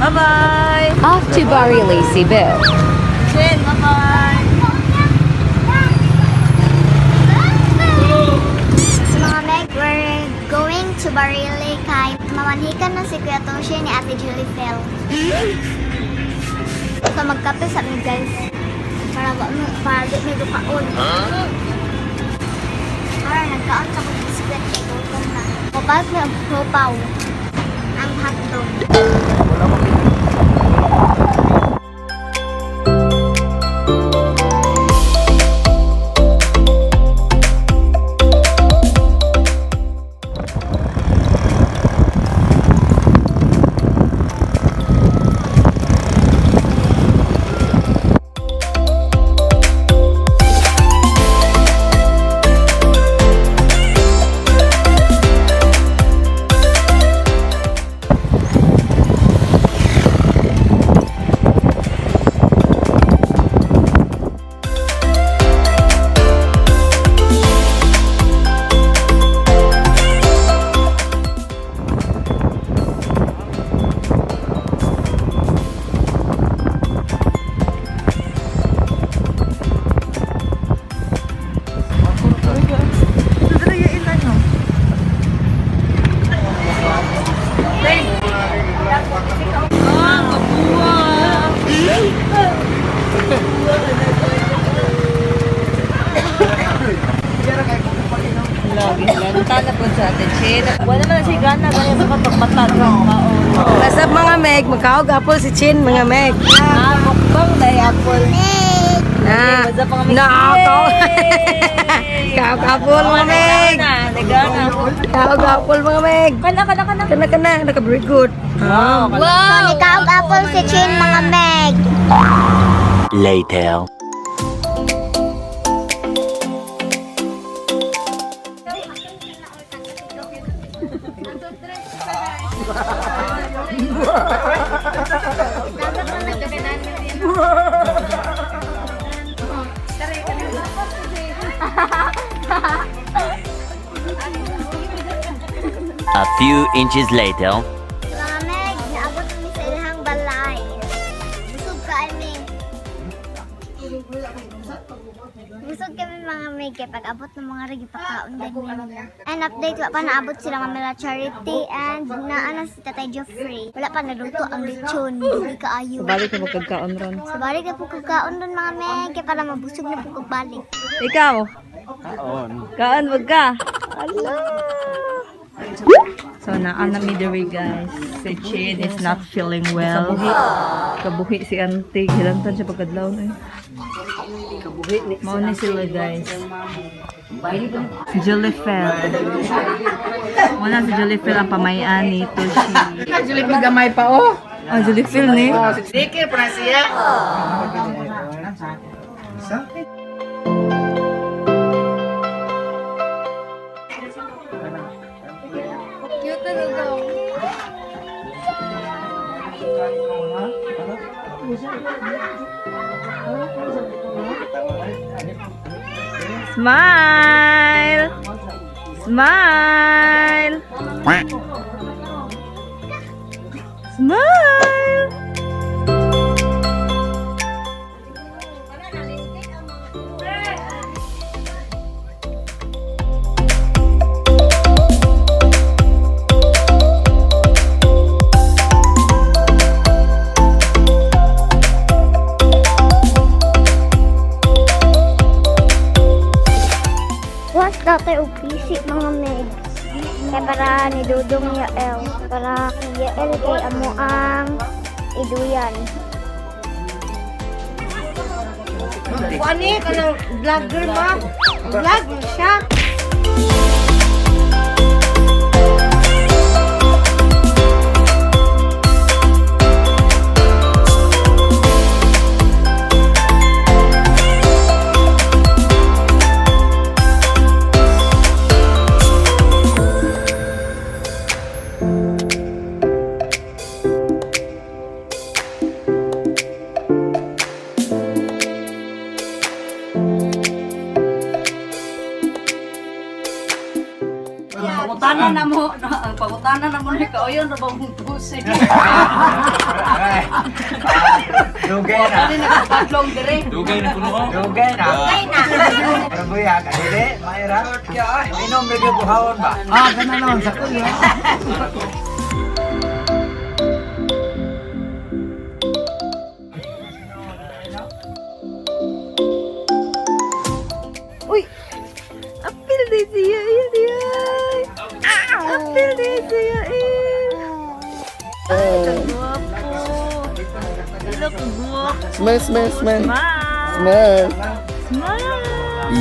Bye-bye! Off to Barili, Cebu. Jen, bye-bye! So mga Meg, we're going to Barili kay mamanhikan na si Kuya Toshi ni Ate Julie Phil. So magkape sa mi, guys. Para wa mo para di mi dukaon. Para nagkaon sa kong biskwit kay gutom na. Mabag na og siopaw. Ang hotdog. Ah, Lagi na po sa Ate Chin. Wala naman na siya gana, ganyan sa kapagmata. What's up, mga meg? Magkaog apple si Chin, mga meg. Ah, mukbang dahil apple. Na. What's up, mga meg? Na, kaog. Yay! Kaog apple, mga meg. Nagana, nagana. Kaog apple, mga meg. Kana, kana, kana. Kana kana, naka very good. Wow. So nikaog apple si Chin, mga Meg. Later. A few inches later. Mga Meg, naabot mi sa ilahang balay. Busog kami. Busog kami, mga Meg, kay pag abot ng mga rigi pakaon din nila. And update, wa pa naabot sila Mamela Charity and naa na si Tatay Joffrey. Wala pa naluto ang lechon, dili kaayo. Balik na magkagkaon ron. So balik na po kag kaon ron, mga Meg, kay para mabusog na po kag balik. Ikaw? Kaon. Kaon, wag ka. Ala. So, naa na mi diri, guys. Si Chin is not feeling well. Kabuhi. Kabuhi si auntie. Hilantan siya pagkadlaw na eh. Kabuhi ni. Mao ni sila, guys. Si Jolifel. Wala si Jolifel ang pamayan ni Toshi. Jolifel gamay pa oh. Oh, Jolifel ni. Dikir pa na siya. Smile! Smile! Smile! Was dati og PC, mga Meg. Kaya para ni Dudong Yael. Para kay Yael kay amo ang iduyan. Kuani kanang vlogger ma. Vlog siya. Tanan na mo. Ang pangutana na mo ni kauyon ra ba mong pusi. Dugay na. Ani nagpapadlong dire. Dugay na kuno. Dugay na. Prabuya ka dili, maira. Inom medyo buhawon ba? Ah, ganun naman sa kuya. Uy! Apil di siya, il di ay! Apil di siya, il! Ay, kagwapo! Look, guwapo! Smile, smile, smile. Smile! Smile. Smile! I,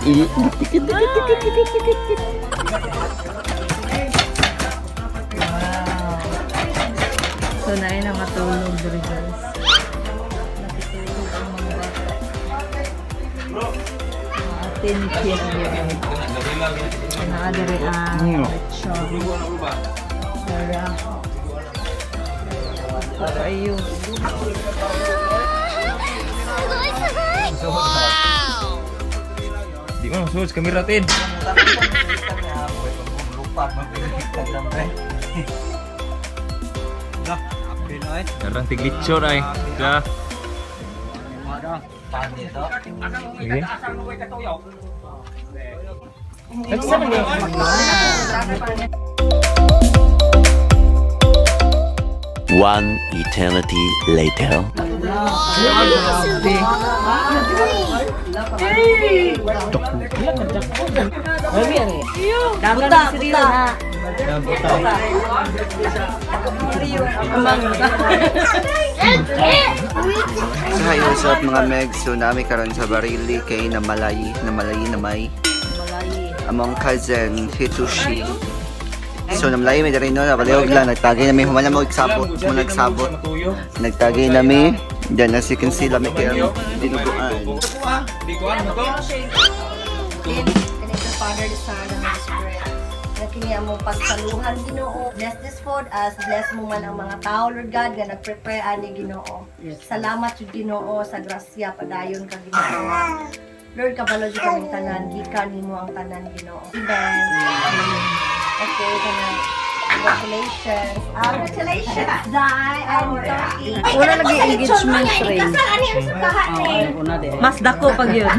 i, tikit, tikit, tikit, tikit, tikit, tikit. So, naay na matulog diri, guys. Nakitulog ang mga bata. Mga ate ni Kian diri. Naa diri ang lechon. Tara. Ayo. すごいすごい。 Di mo suod kamera tin. Lupa magbigay lang pre. Dah, apil oy. Karang tiglitsyon ay. Da. Pan dito. Sige. One eternity later. Buta, buta. So hi, what's up mga Meg? So nami karon sa Barili kay Namalayi, Namalayi Namay. Among cousin Hitoshi. So namlayi mi diri no, nabalihog lang nagtagay nami human na mo igsabot, mo nagsabot. Nagtagay nami. Then as you can see lami kay ang dinuguan. Di ko ano to. In the name of the Father, the Son, and the Holy Spirit. Na kini among pagsaluhan Ginoo. Bless this food as bless mo man ang mga tao Lord God nga nag-prepare ani Ginoo. Salamat jud Ginoo sa grasya padayon ka Ginoo. Lord kabalo jud kaming tanan gikan nimo ang tanan Ginoo. Amen. Okay, kana. Congratulations. Ah, congratulations, Dai. I'm Turkey. Wala lagi engagement ring. Kasal ani ang sukahan eh. Mas dako pag yun.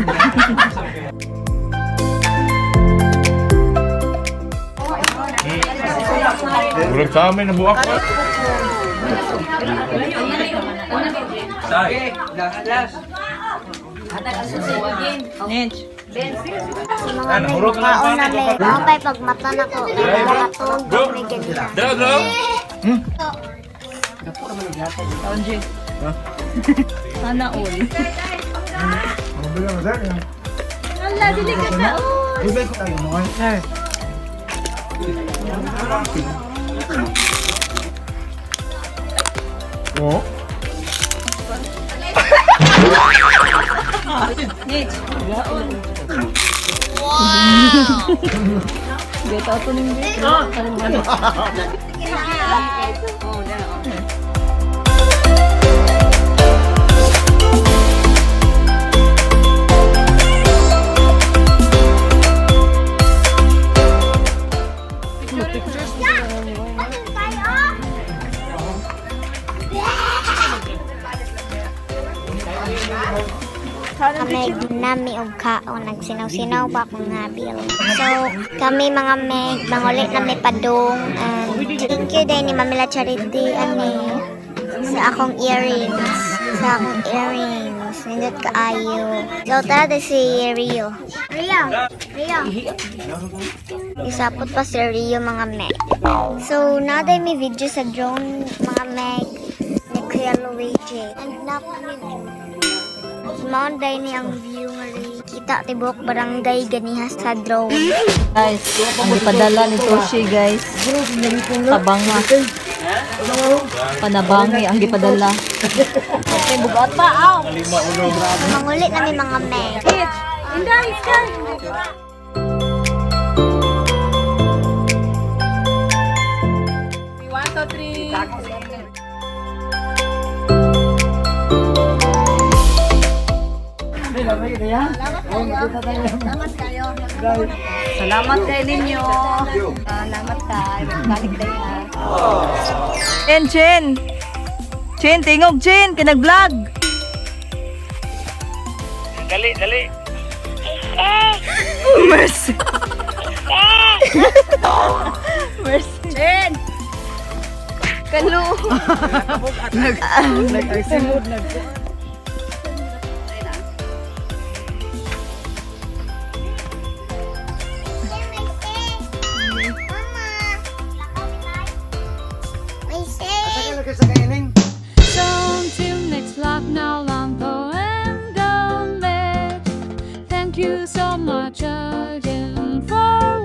Murag sa amin nabuak ko. Sai. Last last. Nench. Mga Ano, meg, hurot na lang kaon na pa. meg. Ako pa'y pagmata na ko. Kaya makatulog may ganina. Dra dra. Taon, Jay. Sana all. Ala, dili ka taon. Oh. Nich. Wow! Beta ato ning Kami nami og kaon nagsinaw-sinaw pa akong nabil. So kami mga meg mangulit na may padung and thank you din ni Mamila Charity ani sa akong earrings. Sa akong earrings. Nindot kaayo. So tara din si Rio. Rio! Rio! Isapot pa si Rio mga meg. So naday may video sa drone mga meg ni Kuya Luigi. And na Monday ni ang view nga rin. Kita tibok barangay ganiha sa drone. Guys, ang gipadala ni Toshi guys. Tabanga. Panabangi ang gipadala. Okay, bugat pa aw. Mangulit na may mga meg. Inday, inday. Salamat kayo. Salamat kay ninyo. Salamat kayo. Balik tayo ha. Chin, Chin. Chin, tingog, Chin. Kinag-vlog. Dali, dali. Mercy. Mercy. Chin! Kalu. May say. So until next life now lang po and don't let. Thank you so much again for